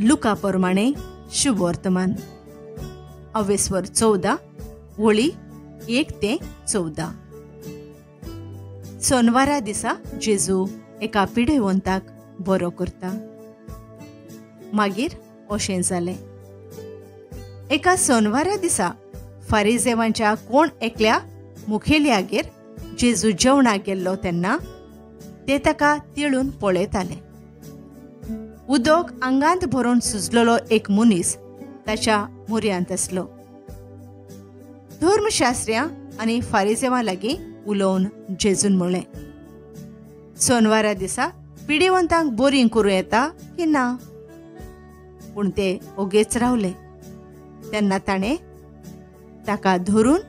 लुका प्रमाणे शुभवर्तमान अवेस्वर 14 वळी 1 ते 14. सोनवारा दिसा जेजू एका पिडेवंताक बरो करता. मागीर अशें जालें, एका सोनवारा दिसा फारिजेवांच्या कोण एकल्या मुखेल्यागेर जेजू जेवणाक गेल्लो तेन्ना ते ताका तिळून पळयताले. उदक आंगांत भरून सुजलेलो एक मनीस ताच्या मुऱ्यांत आसलो. धर्मशास्त्र्यां आनी फारिजेवां लागीं उलोवन जेजून म्हणलें, सोनवारा दिसा पिडेवंतांक बरीं करूं येता की ना? पूण ते ओगेच रावले. तेन्ना ताणें ताका धरून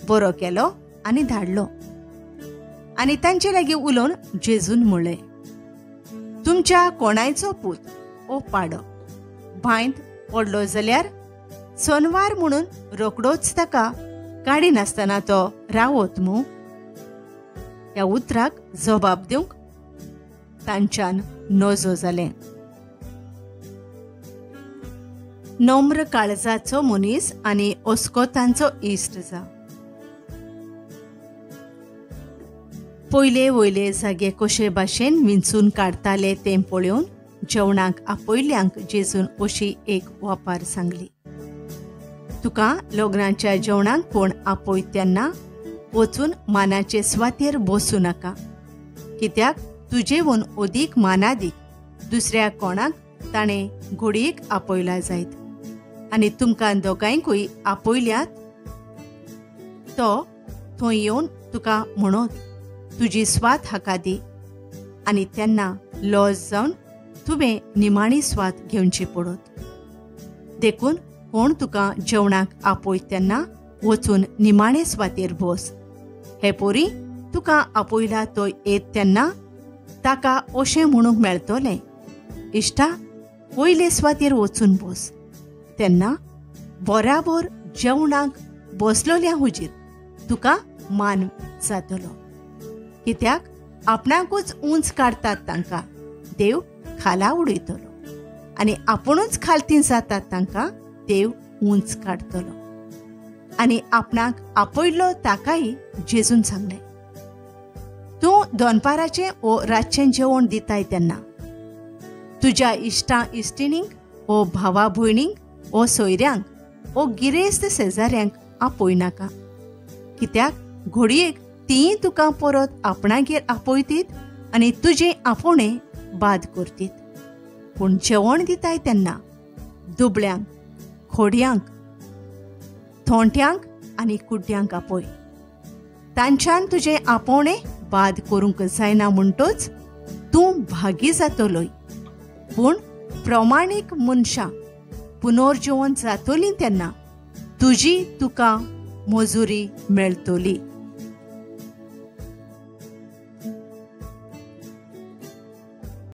बरो केलो आनी धाडलो. आनी तांचे लागीं उलोवन जेजून म्हणलें, तुमच्या कोणायचो पूत ओ पाडो बांयत पडलो जाल्यार सोनवार म्हणून रोकडोच ताका काडिनासतना तो रावत मू? ह्या उतराक जबाब दिवंक तांच्यान नजो जालें. नम्र काळजाचो मनीस आनी ओस्कोतांचो इश्ट जा. पयले वयले जागे कशे भाशेन विंचून काडटाले तें पळोवन जेवणाक आपयल्यांक जेजून अशी एक वापार सांगली, तुका लग्नाच्या जेवणाक कोण आपयत तेन्ना वचून मानाचे स्वातेर बसूं नाका, कित्याक तुजेवन अदीक मानादीक दुसऱ्या कोणाक ताणें घोडयेक आपयला जायत आनी तुमकां दोगांयकूय आपयल्यात तो थंय येवन तुका म्हणत तुजी स्वात हाका दी, आनी तेन्ना लॉज जावन तुवें निमाणी स्वात घेवची पडत. देखून कोण तुका जेवणाक आपयत तेन्ना वचून निमाणे स्वातेर बस. हे पोरी तुका आपयला तो येत तेन्ना ताका अशें म्हणूंक मेळटलें, इश्टा वयले स्वातेर वचून बस. तेन्ना बराबर जेवणाक बसलोल्या हुजीर तुका मान जातलो, कित्याक आपणाकूच उंच काडटात तांकां देव खाला उडयतलो आनी आपुणूच खालती जातात तांकां देव उंच काडटलो. आनी आपणाक आपयल्लो ताकाय जेजून सांगलें, तूं दनपाराचें ओ रातचें जेवण दिताय तेन्ना तुज्या इश्टां इश्टिणींक ओ भावा भयणींक ओ सोयऱ्यांक ओ गिरेस्त शेजाऱ्यांक आपय नाका, कित्याक घोडयेक तीं तुका परत आपणागेर आपयतीत आनी तुजें आपोवणें बाद करतीत. पूण जेवण दिताय तेन्ना दुबळ्यांक, खोडयांक, थोंट्यांक आनी कुड्ड्यांक आपय. तांच्यान तुजें आपोवणें बाद करूंक जायना म्हणटच तूं भागी जातलोय. पूण प्रमाणीक मनशां पुनर्जिवन जातलीं तेन्ना तुजी तुका मजुरी मेळटली.